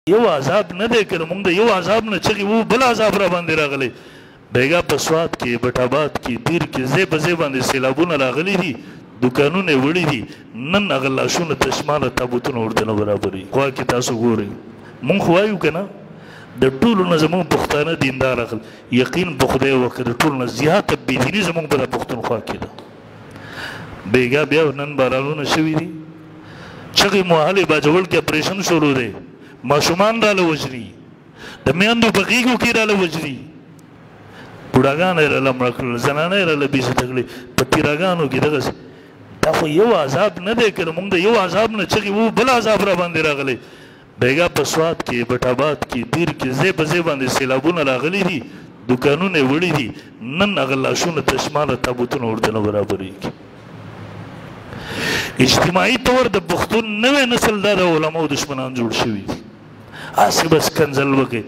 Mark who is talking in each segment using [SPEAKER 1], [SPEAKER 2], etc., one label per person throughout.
[SPEAKER 1] یو عذاب نه دی کړی مونږ د یو عذاب نه چغې وو بل عذاب را باندې راغلی. بیګا په سوات کې، بټاباد کې، دیر کې ځای په ځای باندې سیلابونه راغلي دي، دوکانونه یې وړي دي. نن هغه لاشونه تشماله تابوتونه ورته نه برابرېږي. خوا کې تاسو ګورئ، مونږ خو وایو که نه د ټولو نه زمونږ پښتانه دیندار اخل، یقین په خدای وکړه د ټولو نه زیاته بېدیني زمونږ په دا پښتونخوا کې ده. بیګا بیا نن بارانونه شوي دي، چغې مو وهلې، باجوړ کې اپریشن شروع دی، ماشومان راله وژني، د میندو په غېږو کې راله وژني، بوډاګان یې راله مړه کړل، زنانه یې راله بېعزته کړې، په تیراګانو کې دغسې. دا خو یو عذاب نه دی کړی، مونږ د یو عذاب نه چغې وو بل عذاب را باندې راغلی. بیګا په سوات کې، بټاباد کې، دیر کې ځای په ځای باندې سیلابونه راغلي دي، دوکانونه یې وړي دي. نن هغه لاشونه تشماله تابوتونه ورته نه برابرېږي. اجتماعي طور د پښتون نوی نسل دا د علماو دشمنان جوړ شوي دي، هسې بس کنځل وکړي.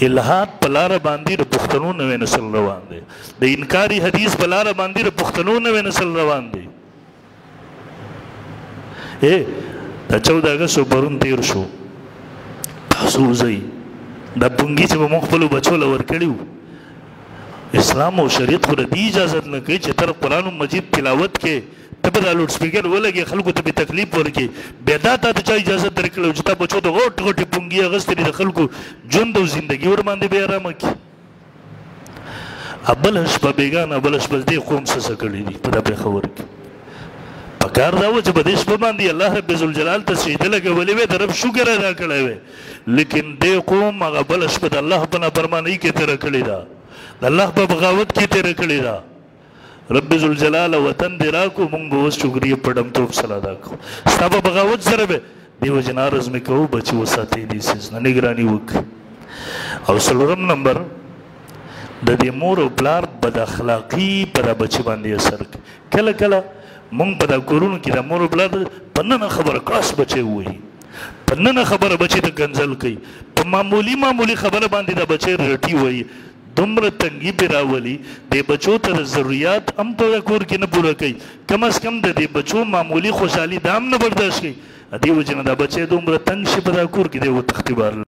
[SPEAKER 1] الحاد په لاره باندې د پښتنو نوی نسل روان دی، د انکاري حدیث په لاره باندې د پښتنو نوی نسل روان دی. دا 14 اګست پرون تیر شو، تاسو وځئ دا بونګي چې به موږ خپلو بچو له ورکړي وو، اسلام او شریعت خو د دې اجازت نه کوي چې تر قرآن مجید تلاوت کې ته به دا لوډ سپیکر ولګې، خلکو ته به تکلیف ورکړي. بیا دا تا ته چا اجازت درکړی چې تا بچو ته غټ غټې پونګي اخیستې دي، د خلکو ژوند او زندګي ورباندې بې ارامه کړي. بله شپه بېګا نه بله شپه دې قوم څه څه کړي دي په دا پېښور کې. پکار دا و چې په دې شپه باندې الله رب ذوالجلال ته سجده لګولې وی، د رب شکر ادا کړی وی، لیکن دې قوم هغه بله شپه د الله په نافرمانۍ کې تېره کړې ده، د الله په بغاوت کې تېره کړې ده. رب ذوالجلال وطن دې راکړو، مونږ به اوس شکریه په ډمتوب سره ادا کړو. ستا په بغاوت سره به دې وجې نه عرض مې کوو، بچي وساتئ دې څیز نه، نګراني وکړئ. او څلورم نمبر د دې مور او پلار بد اخلاقي په دا بچي باندې اثر کوي. کله کله مونږ په دا کورونو کې د مور او پلار په ننه خبره کلاس بچی ووهي، په ننه خبره بچي ته کنځل کوي، په معمولي معمولي خبره باندې دا بچی رټي وایي، دومره تنګي پرې راولي، دې بچو ته د ضروریات هم په دا کور کې نه پوره کوي، کم از کم د دې بچو معمولي خوشحالي دا هم نه برداشت کوي. دې وجې نه دا بچی دومره تنګ شي په دا کور کې، دی وتښتي بهر.